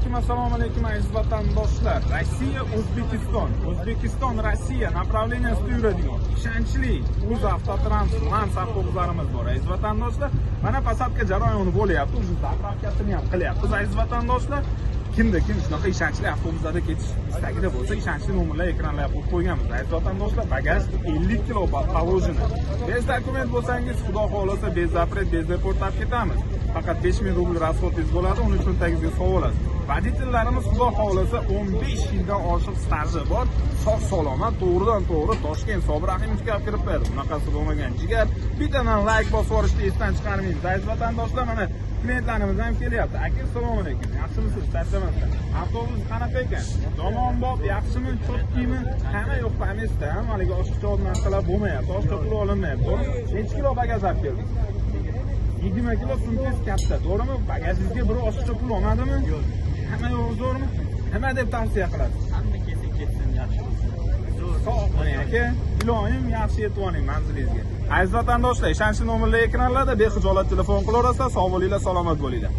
Alaykum, assalomu alaykum, aziz vatandoshlar. Rossiya, O'zbekiston, O'zbekiston, Rossiya направления sida yuradigan ishonchli O'z Avtotrans Lans avtobuslarimiz bor, aziz vatandoshlar. Mana, посадка jarayoni bo'lyapti, уже заправка sini ham qilyapmiz, aziz vatandoshlar. Kimda kim shunaqa ishonchli avtobuslarda ketish istagida bo'lsa, ishonchli nomerlar ekranlarga qo'yib qo'yganmiz, aziz vatandoshlar. Bagaj 50 kilo положено. Без документ bo'lsangiz, xudo xohlasa, без запрет, без депорт olib ketamiz. Faqat 5000 rubl расход ingiz bo'ladi, uni cho'ntagingizga solib olasiz. Водитель larimiz, xudo xohlasa, 15 yildan oshiq staji bor, sog' salomat, to'g'ridan to'g'ri Toshkent Sobir Rahimovga olib kirib berdi. Bunaqasi bo'lmagan, jigar. Bittadan layk bosib yuborishni esdan chiqarmaymiz, aziz vatandoshlar. Mana, klientlarimiz ham kelyapti. Aka, assalomu alaykum, yaxshimisiz, charchamasdan? Avtobus qanaqa ekan, damonbop, yaxshimi, чёткий mi? Hamma yo'q поместа, haligi oshiqcha narsalar bo'lmayapti, oshiqcha pul olinmayapti, to'g'rimi? Necha kilo bagaj olib keldingiz? 20 kilo. Sumkangiz katta, to'g'rimi? Bagajingizga birov oshiqcha pul olmadimi? Yo'q. Hamma yo'q, zo'rmi? Nima deb tavsiya qilasiz? Hamma kelsa, ketsin, yaxshi bo'lsin. Zo'r. Sog' bo'ling, aka, iloyim yaxshi yetib oling manzilingizga. Aziz vatandoshlar, ishonchli nomerlar ekranlarda, bexijolat telefon qilaverasizlar. Sog' bo'linglar, salomat bo'linglar.